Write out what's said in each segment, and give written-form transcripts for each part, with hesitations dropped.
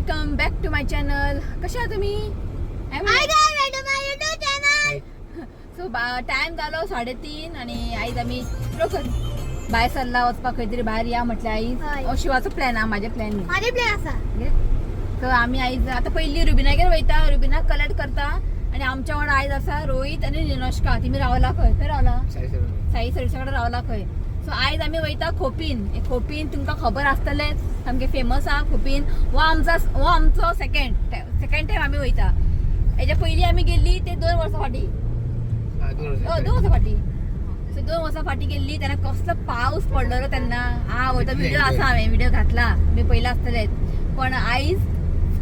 Welcome back to my channel. कशा आहात तुम्ही? Hi guys, welcome to my YouTube channel. So time जालो 3:30 आणि आयज आमी लवकर भायर सरला वचपाक खंय तरी भायर या म्हटलें आयज. हय. हो शिवाचो प्लॅन आहा, म्हाजे प्लॅन न्ही. माझे प्लॅन आसा. सो आमी आयज आतां पयलीं रुबिनागेर वयता, रुबिनाक कलेक्ट करता आणि आमच्या वांगडा आयज आसा रोहित आनी निनोष्का. तिमी रावला खंय? खंय रावला? साई सर्विसा कडेन रावला खंय. सो आयज आमी वयता खोपीन. हे खोपीन तुमकां खबर आसतलेंच, सामकें फेमस आहा खोपीन. हो आमचो सेकंड सेकंड टायम आमी वयता. हेच्या पयलीं आमी गेल्ली ते 2 वर्सां फाटीं. हय, 2 वर्सां फाटीं. सो 2 वर्सां फाटीं गेल्ली तेन्ना कसलो पावस पडलेलो तेन्ना. हा वयता व्हिडिओ आसा, हांवें व्हिडिओ घातला, तुमी पयला आसतलेच. पण आयज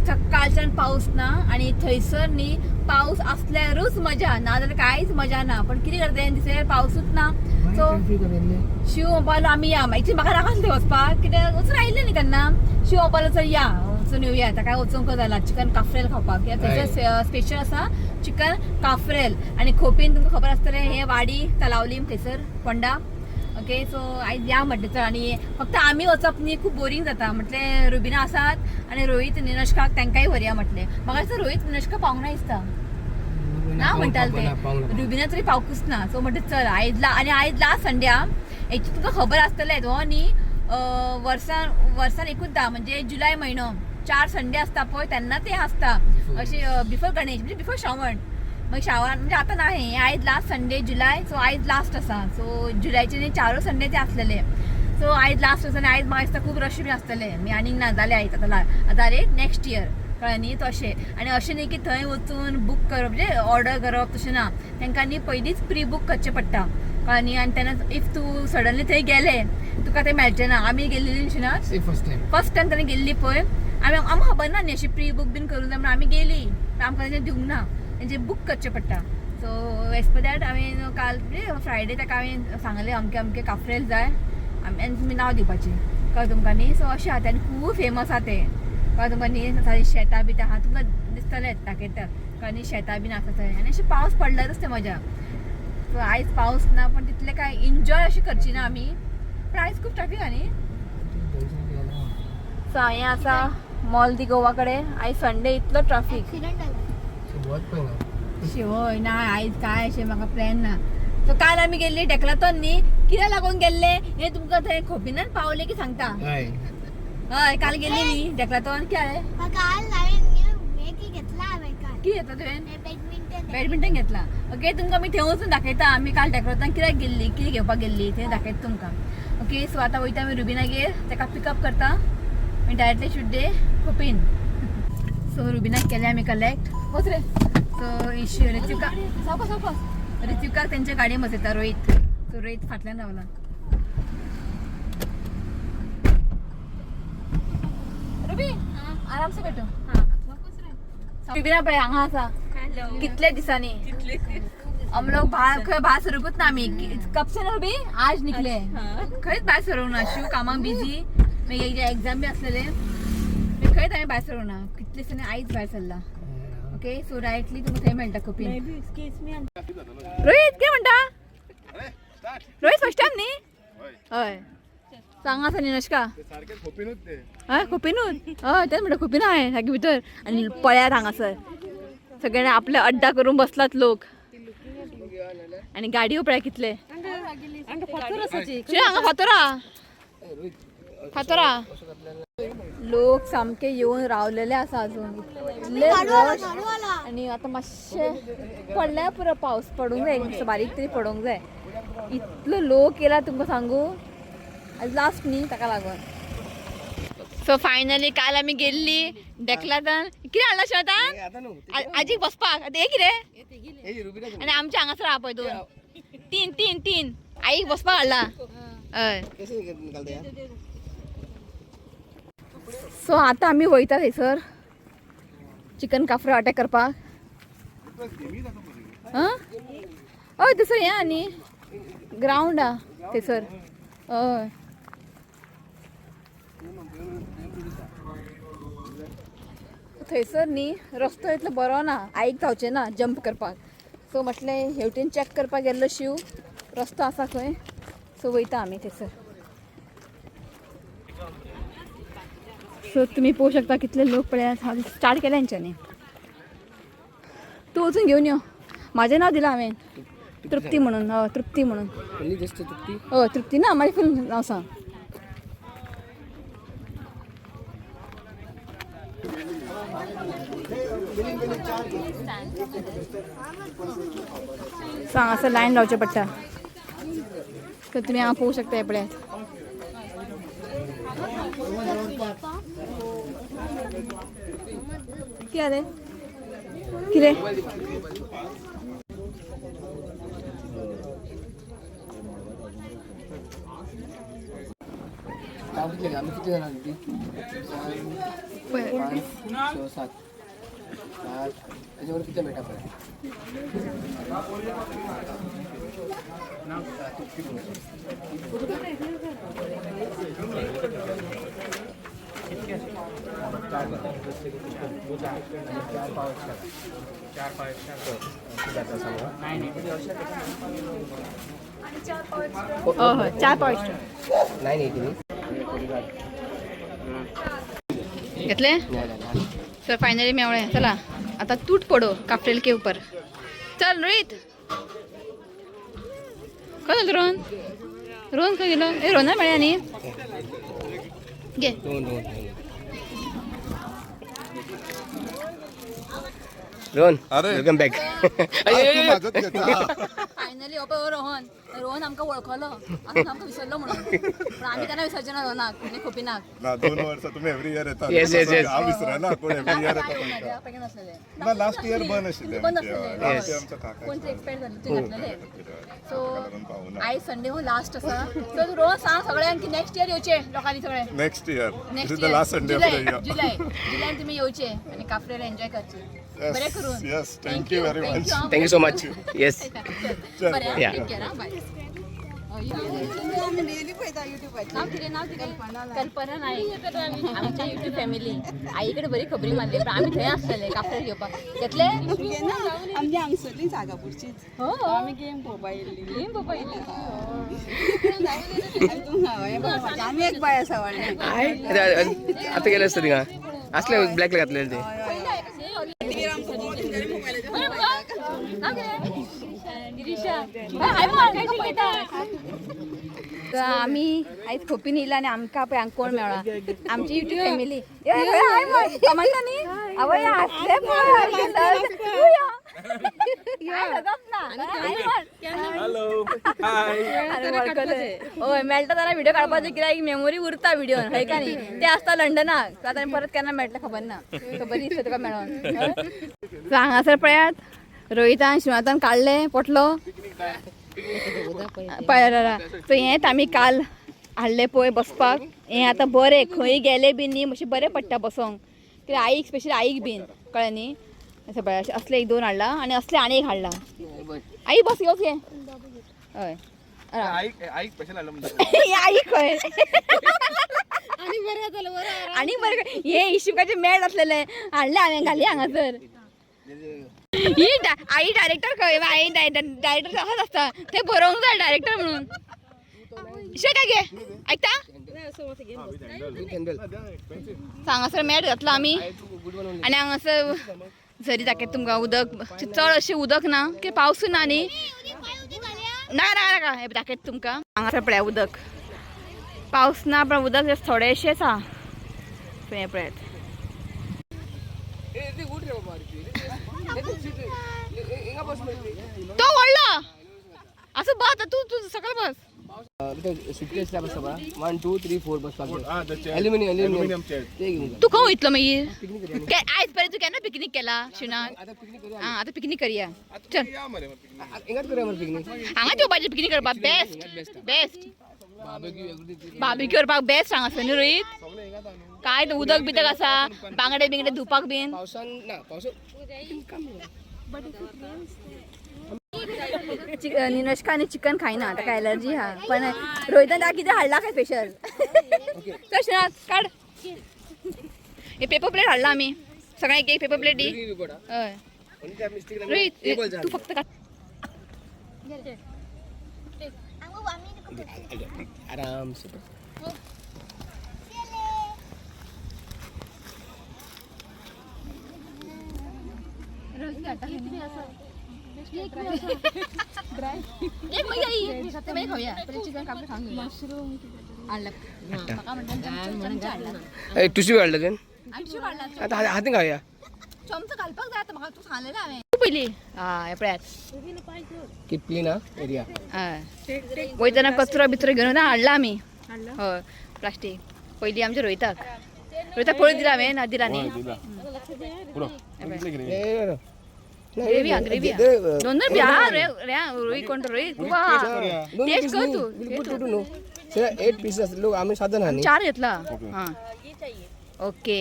सकाळच्यान पावस ना आणि थंयसर न्ही पावस असल्यारूच मजा, ना जाल्यार कांयच मजा ना. पण कितें करता दिसल्यार पावसूच ना. सो शिव म्हणपाक आमी या, एक्चुली म्हाका नाका आसलें वचपाक, कित्याक वचून आयिल्लें न्ही तेन्ना. शिव म्हणपाक चल या वचून येवया, आतां काय वचूंक जाला चिकन काफ्रेल खावपाक. कित्याक थंयसर स्पेशल आसा चिकन काफ्रेल. आनी खोपीन तुमकां खबर आसतलें, हे वाडी तलावलीम थंयसर फोंडा. ओके, सो आयज या म्हटलें चल. आनी फक्त आमी वचप न्ही, खूब बोरींग जाता. म्हटलें रुबिना आसात आनी रोहित निनोष्काक तांकांय व्हरया म्हटलें. म्हाका दिसता रोहित निनोष्का पावंक ना दिसता, ना म्हणटाले ते, रुबिना तरी पावकूच ना. सो म्हटलें चल आयज ला. आनी आयज लास्ट संडे आ, एक्चुली तुमकां खबर आसतलेंच हो न्ही, वर्सान वर्सान एकूचदा म्हणजे जुलय म्हयनो 4 संडे आसता पळय तेन्ना ते आसता अशें, बिफोर गणेश म्हणजे बिफोर श्रावण. मागीर श्रावण म्हणजे आतां ना, हें आयज लास्ट संडे जुलय. सो आयज लास्ट आसा. सो जुलयचे न्ही 4 संडे ते आसलेले. सो आयज लास्ट आसा आनी आयज म्हाका दिसता खूब रश बी आसतले. मी आनीक ना जालें आयज आतां आतां रे नेक्स्ट इयर, कळ्ळें न्ही तशें. आनी अशें न्ही की थंय वचून बूक करप म्हणजे ऑर्डर करप तशें ना, तांकां न्ही पयलींच प्री बूक करचें पडटा, कळ्ळें न्ही. आनी तेन्ना if तूं सडनली थंय गेलें तुका तें मेळचें ना. आमी गेल्ली ना फर्स्ट टायम ताणें गेल्ली पळय, आमी आमकां खबर ना न्ही अशी प्री बूक बीन करूंक जाय म्हणून. आमी गेली पण आमकां तेंचे दिवंक ना, तेंचे बूक करचें पडटा. सो एज पर that हांवें काल फ्रायडे ताका हांवें सांगलें अमकें अमकें काफ्रेल जाय आनी तुमी नांव दिवपाचें, कळ्ळें तुमकां न्ही. सो अशें आहा तें आनी खूब फेमस आहा तें, कळ्ळें तुमकां न्ही. शेतां बी आहा तुमकां दिसतलेंच दाखयतात, कळ्ळें न्ही. शेतां बीन आसा थंय आनी अशें पावस पडल्यारूच तें मजा. सो आयज पावस ना पण तितलें कांय एन्जॉय अशें करची ना आमी, पण आयज खूब ट्राफीक आहा न्ही. सो हें आसा मॉल दी गोवा कडेन. आयज संडे इतलो ट्राफीक. ऍक्सिडेंट जाला. शिवय ना आयज काय अशें म्हाका प्लॅन ना. सो काल आमी गेल्ली डेकलातोन न्ही, कित्याक लागून गेल्ले हें तुमकां थंय खोपिनान पावले की सांगता. हय, काल गेल्ली न्ही डेकलातोन, कितें जालें? काल हांवें मॅगी घेतला हांवें काल. कितें घेतला तुवें? बॅडमिंटन. बॅडमिंटन घेतला. ओके, तुमकां आमी थंय वचून दाखयता आमी काल डेकलातोन कित्याक गेल्ली, कितें घेवपाक गेल्ली थंय दाखयता तुमकां. ओके, सो आतां वयता आमी रुबिनागेर, ताका पिकअप करता मागीर डायरेक्टली शुड्डे खोपीन. सो रुबिनाक केलें आमी कलेक्ट, वच रे. सो इश्यू रित्विका सावकास सावकास, रित्विकाक तेंच्या गाडयेन बसयता रोहित. सो रोहित फाटल्यान रावला. रुबी आराम से बैठो. रुबिना पळय हांगा आसा कितले दिसांनी. हम लोग बाहर खंय भायर सरूंकूच ना आमी. कब से ना रुबी आज निकले, खंयच भायर सरूंक ना. शिव कामाक बिजी, मागीर एग्जाम बी आसलेले, मागीर खंयच आमी भायर सरूंक ना. कितले दिसांनी आयज भायर सरला. ओके, सो डायरेक्टली तुमकां थंय मेळटा खोपीन. रोहित कितें म्हणटा? रोहित फर्स्ट टायम न्ही? हय, सांग आसा निनोष्का. हय खोपीनूच. हय तेच म्हणटा खोपीन हांवें सारकें भितर. आनी पळयात हांगासर सगळ्यांनी आपले अड्डा करून बसलात लोक. आनी गाडयो पळय कितले हांगा फातोरा फातोरा लोक सामके येवन रावलेले आसा अजून, इतले रश. आनी आतां मातशें पडल्या पुरो, पावस पडूंक जाय, मातसो बारीक तरी पडूंक जाय. इतलो लोक येयला तुमकां सांगू, आज लास्ट न्ही ताका लागून. सो फायनली काल आमी गेल्ली डेकलातान. कितें हाडला शेतान आजीक बसपाक आतां हें कितें? आनी आमच्या हांगासर आहा पळय 2 3 3 3 आईक बसपाक हाडला. हय, सो आतां आमी वयता थंयसर चिकन काफ्रो अटॅक करपाक. आं हय, थंयसर हें आहा न्ही ग्रावंड आहा थंयसर. हय, थंयसर न्ही रस्तो इतलो बरो ना, आईक जावचें ना जंप करपाक. सो म्हटलें हेवटेन चॅक करपाक गेल्लो शिव रस्तो आसा खंय. सो वयता आमी थंयसर. सो तुमी पळोवंक शकता कितले लोक पळयात. स्टार्ट केले हेंच्यांनी. तूं वचून घेवन यो. म्हाजें नांव दिलां हांवें, तृप्ती म्हणून. हय, तृप्ती म्हणून. ओनली जस्ट तृप्ती. हय, तृप्ती ना, म्हाजें फूल नांव सांग. सो हांगासर लायन लावचें पडटा. तर तुमी हांगा पळोवंक शकता, हे पळयात. कितें जालें? कितें? नाव कितले आमी कितले जाणां ती? पळय. पांच, स, सात, आठ. त्याच्यावर कितले मेळटा पळय. चार पाव एक्स्ट्रा. चार पाव एक्स्ट्रा. जाता सांगा. हय हय, चार पाव एक्स्ट्रा. 980 न्ही? घेतले. नाही. सर, फायनली मेवळे. चला, आता तूट पडो काफरेल के ऊपर. चल रोहित, खंय गेलो रोहन? रोहन खंय गेलो? ए रोहना मेळ्या न्ही? घे. दोन दोन दोन. रोहन. अरे. Welcome back. तू माझंच घेता. फायनली हो पळय रोहन. रोहन आमकां वळखलो, आतां आमकां विसरलो म्हणून, पण आमी केन्ना विसरचे ना रोहनाक आनी खोपिनाक. ना, 2 वर्ष तुम्ही एव्हरी इयर येता. Yes. हांव विसरना कोण एव्हरी इयर येता तुमकां. ना, लास्ट इयर बंद आशिल्लें. बंद आमचें. आसलेलें. लास्ट इयर आमचो काका. कोण एक्सपायर जाल्लो, तुवें घातलेले. सो ताका लागून पावना. आयज संडे हो लास्ट आसा. सो रोहन, सांग सगळ्यांक की नेक्स्ट इयर येवचे लोकांनी सगळे. Next year. This next is the last Sunday of the year. जुलै, जुलैन तुम्ही येवचे आणि काफ्रेला एन्जॉय करचे. बरें करून. Yes, thank you very much. Thank you so much, yes. बरें. Yeah. Take care. बाय. नाव कितें? नाव कितें? कल्पना नाईक. आमच्या युट्यूब फॅमिली. आईकडे बरी खबरी मारली, पण आमी थंय आसलेले काफ्रेल घेवपाक. घेतले. आमची हांगसरली जागापूरचीच. हो. आमी गेम पळोवपा येयल्ली. गेम पळोवपा येयल्ली. आमी एक बाय आसा व्हडलें. आता गेले असते थिंगा असले ब्लॅक घातलेले ते. तर आमी आयज खोपीन येयला आनी आमकां पळय हांगा कोण मेळ्ळा. आमची युट्यूब फॅमिली. कमळटा न्ही आवय, हांसले पळय. हय, मेळटा जाल्यार व्हिडिओ काडपाचो, कित्याक मेमोरी उरता व्हिडिओ, हय का न्ही? ते आसता लंडनाक, आतां परत केन्ना मेळटलें खबर ना. खबर दिसता तुका मेळोन. सो हांगासर पळयात, रोहितान शिवनाथान काडलें पोटलो पळय. सो हेंच आमी काल हाडलें पळय बसपाक. हें आतां बरें, खंय गेले बीन न्ही मातशें बरें पडटा बसोंक, कित्याक आईक, स्पेशली आईक बीन, कळ्ळें न्ही? अशें पळय, अशें असलें एक दोन हाडला आनी असलें आनी एक हाडला. आई बस घेवच घे. हय, हे आई खंय? आनी बरें हे इशिकाचे मेळ आसलेले हाडले हांवें, घाली हांगासर. ही आई डायरेक्टर खंय? आई डायरेक्टर असाच आसता, ते बरोवंक जाय डायरेक्टर म्हणून. शेटा घे, ऐकता? हांगासर मॅट घातला आमी आनी हांगासर झरी दाखयता तुमकां. उदक चड अशें उदक ना, कित्याक पावसूय ना न्ही. ना ना नाका, हें दाखयता तुमकां. हांगासर पळया उदक, पावस ना पण उदक जस्ट थोडेशेंच आहा. सो हें पळयात. तो व्हडलो आसूं, बस आतां तूं तूं सकयल बस. सुटकेस बसता पळय, 1 2 3 4 बसपाक. अल्युमिनियम, अल्युमिनियम ते घेवन तूं खंय वयतलो मागीर? पिकनीक करूया. आयज पर्यंत तूं केन्ना पिकनीक केला शिवनाथ? आता पिकनीक करूया. आं, आतां पिकनीक करया, चल. हिंगाच करूया मरे पिकनीक. हांगा येवपाचें पिकनीक करपाक. Best, best. Barbecue, everything. Barbecue करपाक बेस्ट हांगासर न्ही रोहीत? काय ते उदक बिदक आसा, बांगडे बिंगडे धुवपाक बीन. पावसान ना, पावसान. निनोशका आनी चिकन खायना, ताका एलर्जी आहा. पण रोहितान ताका कितें हाडला काय स्पेशल. चल शिवनाथ, काड हे पेपर प्लेट हाडला. आमी सगळ्यांक एक एक पेपर प्लेट दी. हय रोहित, तूं फक्त काड. आराम से. एक मागीर एक ते मागीर खावया. पयलीं चिकन कापलें खावन घेवया. हाडला म्हाका म्हणटा चमचा हाडला. टिश्यू हाडला तुवें? आनी टिश्यू हाडला. आतां हातीन खावया. चमचो घालपाक जाय आतां म्हाका, तूं सांगलेलें हांवें पयलीं. आं, हें पळयात. कीप क्लीन हा एरिया. हय, वयतना कचरो बिचरो घेवन हाडला आमी. हय, प्लास्टीक पयलीं आमच्या रोहिताक, रोहिताक पळय दिला हांवें ना दिला न्ही. ग्रेवी हा, ग्रेवी हा. दोन दोन हा रे रे रोहित, कोण तो रोहित वा, टेस्ट कर तू. बिलकुल टू नो एट पीस लोक, आम्ही साधन हा न्ही. चार घेतला. हां, okay.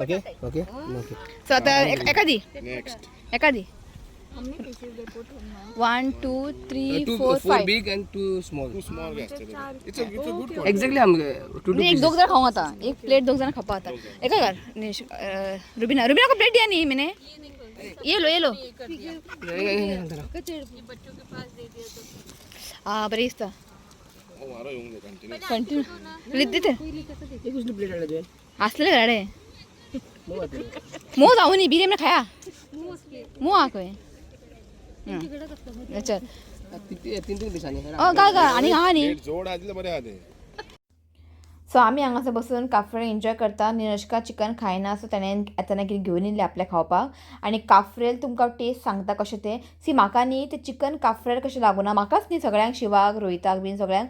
Okay okay okay. So आता एखादी नेक्स्ट. एखादी 1 2 3 2 4 4 5. Big and 2 small. Two small it's a good. Exactly आमगे 2 2. एक दोग जाण खावंक आता, एक प्लेट दोग जाण खावपा आता. एका घाल रुबिना, रुबिना को प्लेट दिया न्ही मैंने. ये लो, ये लो. आ, बरें दिसता. कंटिन्यू दिते. प्लेट हाडला तुवें? आसलेले गाडे मोव जावं न्ही बिरे खाया मोव आहा खंय. चल. तीन तीन पीस आनी. घाल घाल आनी आहा न्ही. जोड आदले बरे आहा ते. सो आमी हांगासर बसून काफ्रेल एन्जॉय करता. निरश्का चिकन खायना, सो तेणें येतना कितें घेवन येयल्लें आपल्या खावपाक. आनी काफ्रेल तुमकां टेस्ट सांगता कशें तें. सी, म्हाका न्ही तें चिकन काफ्रेल कशें लागूना, म्हाकाच न्ही, सगळ्यांक, शिवाक, रोहिताक बीन सगळ्यांक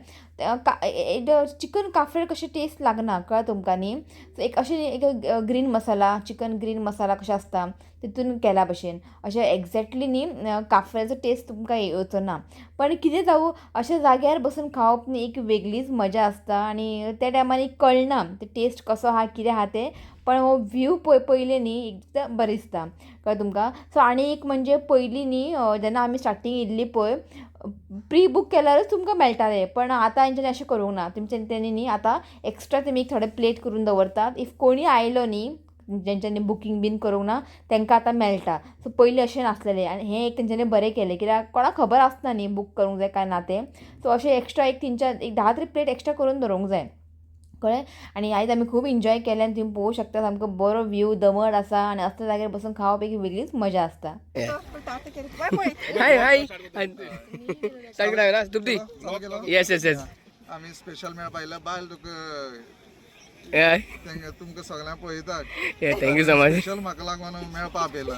चिकन काफ्रेल कशें टेस्ट लागना, कळ्ळें तुमकां न्ही. सो एक अशें एक green masala, chicken green masala कशें आसता तितून केल्या भशेन अशें एग्जॅक्टली न्ही काफ्रेलचो टेस्ट तुमकां येवचो ना. पण कितें जावं, अशें जाग्यार बसून खावप न्ही एक वेगळीच मजा आसता आनी त्या टायमार एक कळना ते टेस्ट कसो आहा, कितें आहा तें, पण हो व्यू पळय पयलें न्ही एकदम बरें दिसता, कळ्ळें तुमकां. सो आनी एक म्हणजे पयलीं न्ही जेन्ना आमी स्टार्टींग येयल्ली पळय, प्री बूक केल्यारूच तुमकां मेळटालें, पण आतां तेंच्यांनी अशें करूंक ना. तेमच्यानी तेणी न्ही आतां एक्स्ट्रा तेमी एक थोडे प्लेट करून दवरतात. If कोणीय आयलो न्ही जेंच्यांनी बुकींग बीन करूंक ना, तांकां आतां मेळटा. सो पयलीं अशें नासलेलें आनी हें एक तेंच्यांनी बरें केलें, कित्याक कोणाक खबर आसना न्ही बूक करूंक जाय काय ना तें. सो अशें एक्स्ट्रा एक 3-4 एक 10 तरी प्लेट एक्स्ट्रा करून दवरूंक जाय, कळ्ळें. आनी आयज आमी खूब एन्जॉय केलें आनी तुमी पळोवंक शकता सामको बरो व्यू, दमट आसा आनी असल्या जाग्यार बसून खावप एक वेगळीच मजा आसता. हाय हाय, स्टार्ट केला ना तृप्ती? Yes yes yes. आमी स्पेशल मेळपा आयला बायल तुका, तुमकां सगळ्यांक पळयता. Thank you so much. Special म्हाका लागून मेळपा आपयला.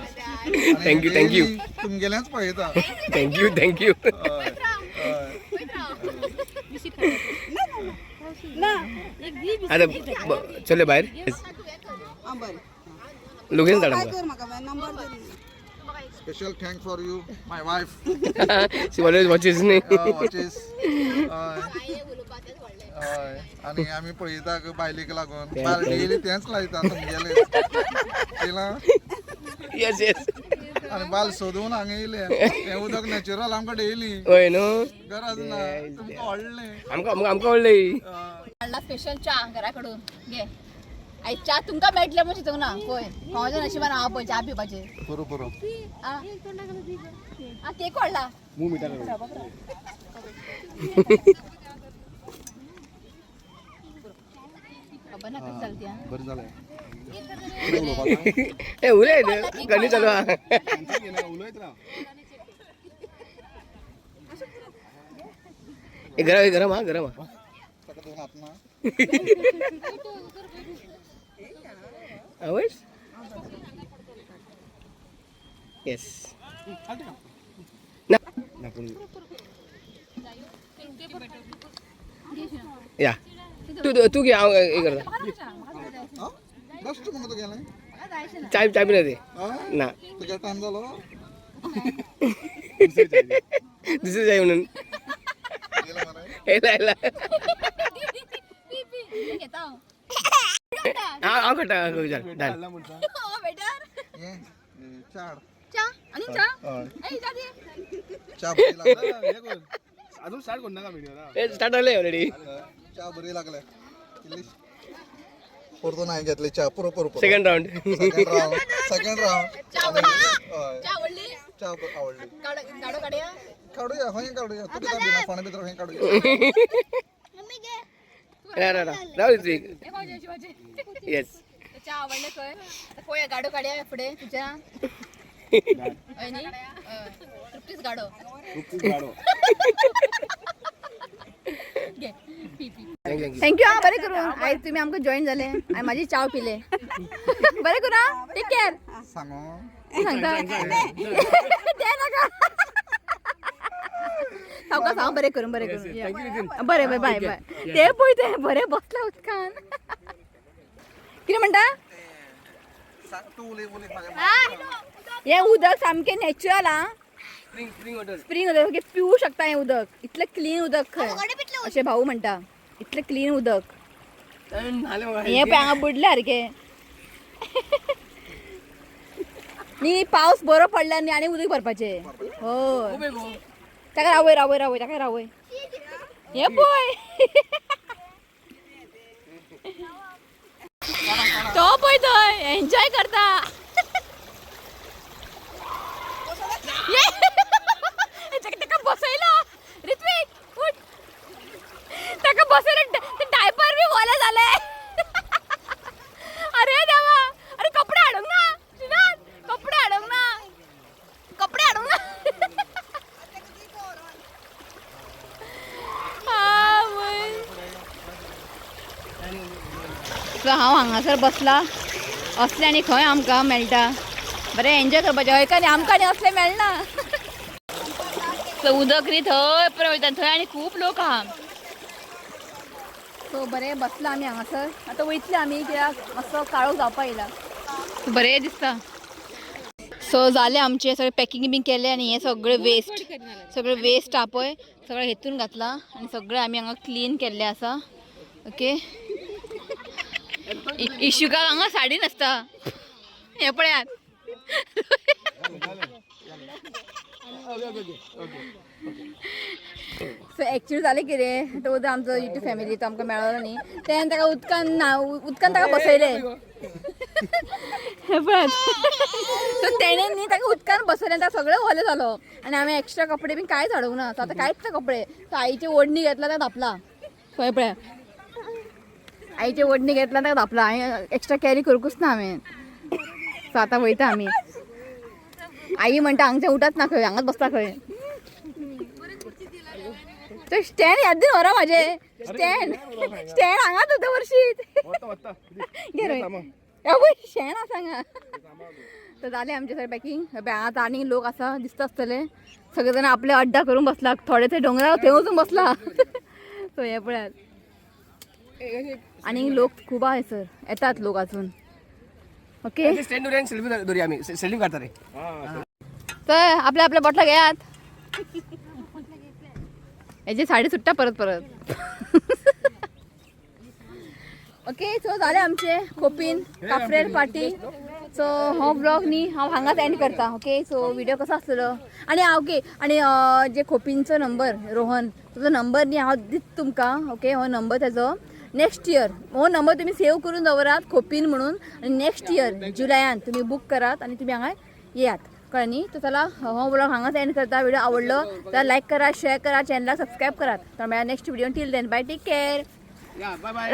Thank you, thank you. तुमगेलेंच पळयता. Thank you thank you. हय हय. आता चल भायर. आं, बरें. लोकेशन धाड काय आमकां. कर म्हाका number the. Special thank for you my wife. She always watches न्ही. वॉचीस. हय हय, आनी आमी पळयता बायलेक लागून, बायल डेली तेंच लायता तुमगेलें केलां. Yes yes. आनी बायल सोदून हांगा येयलें, हें उदक नॅचरल आमकां डेली हय न्हू. गरज ना, तुमकां व्हडलें. आमकां आमकां आमकां व्हडलें. हाडला स्पेशल च्या घरा कडून. घे, आयज च्या तुमकां मेळटलें म्हूण चिंतूंक ना. पळय कोणाच्या नशिबान हांव पळय च्या पिवपाचें. पुरो पुरो. आ, केक हाडला. खबर ना कशी चलती. बरें जालें. ए, उलय, गाणी चालू आहा. ए, गरम गरम हा, गरम हा. ताका तूं हात ना. आवाज येस ना या, तू तू घे, हांव हे करता. बेश्ट मुगो तुगेलें. चाय चाय पिना ते. हय. ना. तुगे टायम जालो. दुसरी चाय म्हणून. येयला मरे. येयला येयला. घेता हांव. हांव हांव खाता चल डन. बेटर. हें चाड. च्या आनी च्या. हय. ए, च्या दी. च्या बरी लागल्या. अजून स्टार्ट करू नका व्हिडिओ. ए, स्टार्ट जाले ऑलरेडी. च्या बरी लागल्या. इल्ली परतून हांवें घेतली च्या. पुरो पुरो पुरो. Second round. Second round, second round. च्या आवडली? हय. च्या आवडली. च्या आवडली. गाडो काडया. काडुया, खंय काडुया? तुका काय भिना, फोंड्या भितर खंय काडुया? रा रा राव. येस. च्या आवडले खंय. आता पळोवया, गाडो काडया फुडें तुज्या. हय न्ही? हय. तृप्तीच गाडो. घे, पी पी. Thank you हा, बरें करून आयज तुमी आमकां जॉईन जाले आनी म्हाजी चाव पिले. बरें करून हा, टेक केअर. सांगू. सांगता ते नाका, सावकाश हांव. बरें करून, बरें करून, बरें बरें, बाय बाय. ते पळय, ते बरें बसला उदकान. कितें म्हणटा? सांग तूं, उलय उलय म्हाका. हें उदक सामकें नॅचरल आं. Spring, spring water. स्प्रिंग उदक पिवू शकता. हें उदक इतलें क्लीन उदक खंय, अशें भाऊ म्हणटा, इतलें क्लीन उदक. हे पळय हांगा बुडले सारकें न्ही. पावस बरो पडला न्ही, आनी उदक भरपाचें. हय, ताका रावय रावय रावय, ताका रावय. हे पळय, तो पळय थंय एन्जॉय करता. ये, ताका बसयलो. ऋत्विक उठ. ताका बसयलो, ते डायपर बी ओले जाले. अरे देवा, अरे कपडे हाडूंक ना श्रीनाथ, कपडे हाडूंक ना, कपडे हाडूंक ना. आवय. सो हांव हांगासर बसला. असलें आनी खंय आमकां मेळटा बरें एन्जॉय करपाचें? हय का न्ही? आमकां आनी असलें मेळना. सो उदक न्ही थंय पर्यंत वयता, थंय आनी खूब लोक आहा. सो बरें बसला आमी हांगासर. आतां वयतले आमी, कित्याक मातसो काळोख जावपा येयला. बरें दिसता. सो जालें आमचें सगळें पॅकिंग बी केलें आनी हें सगळें वेस्ट, सगळें वेस्ट आहा पळय, सगळें हेतून घातलां आनी सगळें आमी हांगा क्लीन केल्लें आसा. ओके, इशुकाक हांगा साडी नासता. हें पळयात. सो एक्चुअली जालें कितें, तो आमचो युट्यूब फॅमिली, तो आमकां मेळ्ळो न्ही, तेणें ताका उदकान ना, उदकान ताका बसयलें. हें पळयात. सो तेणें न्ही ताका उदकान बसयलें, ताका सगळें ओलें जालो आनी हांवें एक्स्ट्रा कपडे बीन कांयच हाडूंक ना. सो आतां कांयच ना कपडे. सो आईची ओडणी घेतला, ताका धापला. पळय पळया, आईची ओडणी घेतला, ताका धापला. हांवें एक्स्ट्रा कॅरी करूंकूच ना हांवें. सो आतां वयता आमी. आई म्हणटा हांगचे उठात ना खंय, हांगाच बसता खंय. तो स्टँड यादीन व्हरा म्हाजे स्टँड, स्टँड हांगाच होता वर्षीत. घे रे, आवय, शेण आसा हांगा. तर जालें आमचें सगळें पॅकिंग. आतां आनीक लोक आसा दिसता आसतले. सगळे जाण आपले अड्डा करून बसला, थोडे थंय दोंगरार थंय वचून बसला. सो हे पळयात, आनीक लोक खूब आहा सर, येतात लोक अजून. ओके. स्टँड दवरूया, सेल्फी दवरूया, आमी सेल्फी काडटा रे. तर आपल्या आपल्या बोटला घेयात. हेची साडी सुट्टा परत परत. ओके, सो जालें आमचें खोपीन काफ्रेल पार्टी. सो हो ब्लॉग न्ही हांव हांगाच एंड करता. ओके, सो व्हिडिओ कसो आसलेलो आनी ओके, आनी जे खोपींचो नंबर, रोहन तुजो नंबर न्ही हांव दित तुमकां. ओके, हो नंबर तेजो, नेक्स्ट इयर हो नंबर तुमी सेव करून दवरात खोपीन म्हणून आनी नेक्स्ट इयर जुलयान तुमी बूक करात आनी तुमी हांगा येयात. कळ्ळें न्ही? तर चला, हो ब्लॉग हांगाच एंड करता. व्हिडिओ आवडलो तर लायक करा, शेअर करा, चॅनलाक सबस्क्रायब करात. तर मेळा next video. Till then, bye, take care. या, बाय बाय.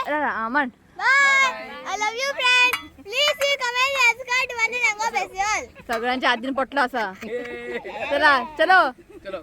रा म्हण. Bye. I love you, friend. Please you comment, subscribe to my channel. सगळ्यांच्या आदीन पटलो असा. चला, चलो. चलो.